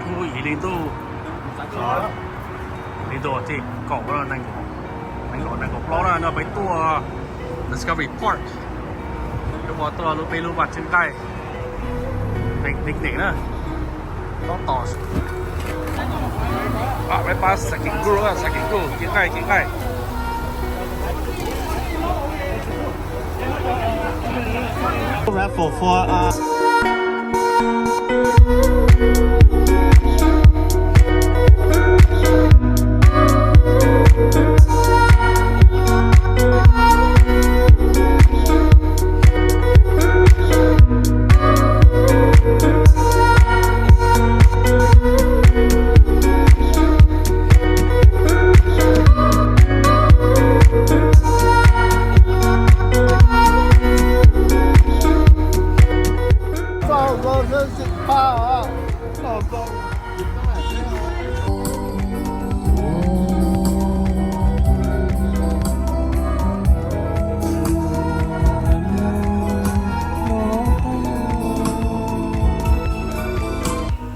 Kuj yim li ntuj, li ntuj thib kaum, nees nkaum, nees nkaum plaub na, no peb tuaj Discovery Park, lub tuaj lub peb lub vaj tsev nqaij, picnic na, tab tom pab xav kev kuj, xav kev kuj, kev nqaij, kev nqaij. Raffle for, uh,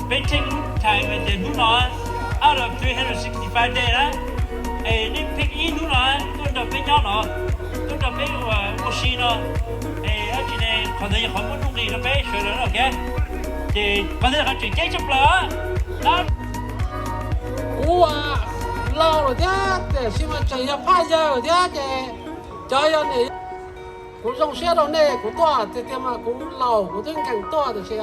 Peb check ib tias hnub no out of three hundred sixty-five days na, es nej pick ib hnub no tuaj nrog peb nyob no, tuaj nrog peb ua si no, es dab tsi ne, qhov ntawd yog qhov muaj nuj nqis rau peb sawv daws no, ok. Ces qhov ntawd qhov tseem ceeb tshaj plaws na. Kuv laus lawm thiab tiam sis mas tseem yog phaj yawg thiab ces cov yog niam, kuv zoo siab rau nej, kuv tuaj tiag tiag mas kuv laus kuv twb nkees tuaj tiam sis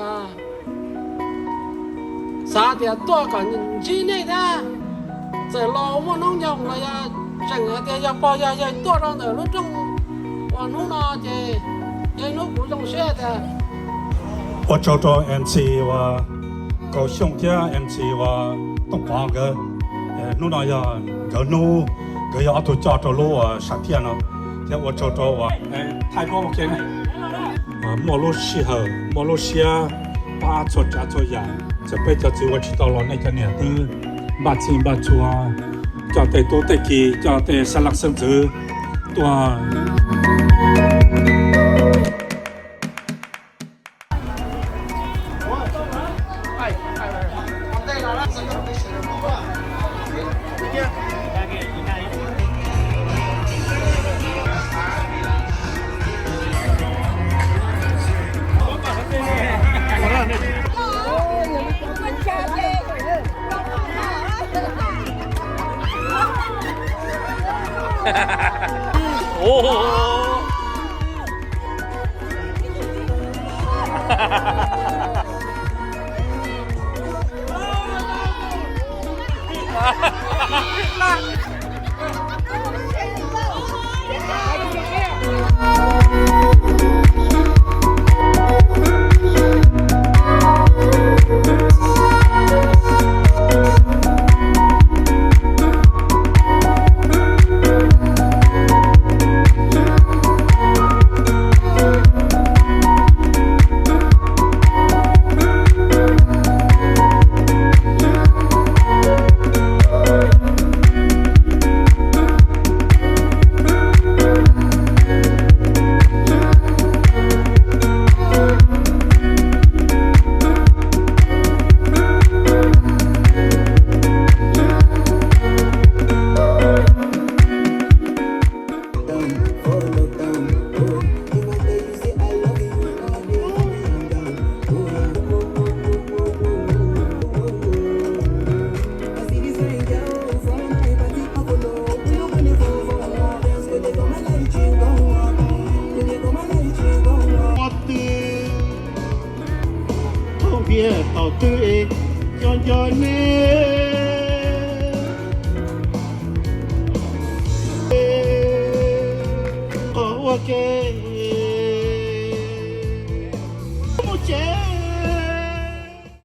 xav tias tuaj kom ntsib nej thiab, txawm los muaj hnub nyoog los yog tseem hais tias yog pog yog yawg tuaj rau ntawm lub rooj uas hnub no ces yog ib hnub kuv zoo siab tiag. Ua tsaug rau MC uas Kaus Xyooj thiab MC uas Tooj Pov nkawd. Hnub no yog nkawd hnub, nkawd yog ob tug coj rau lub uas sam thiaj no, thiab ua tsaug rau uas thaij duab ua ke, muaj lub sij hawm muaj lub siab pab txhua tsav txhua yam. Txawm peb cov txiv ua tsis tau los nej cov niam twb npaj txhij npaj txhua, coj tej tub tej ki, coj tej xeeb leej xeeb ntxwv tuaj. Qhov twg thaum npias thaum twg es nco nco nej, qhov ua ke.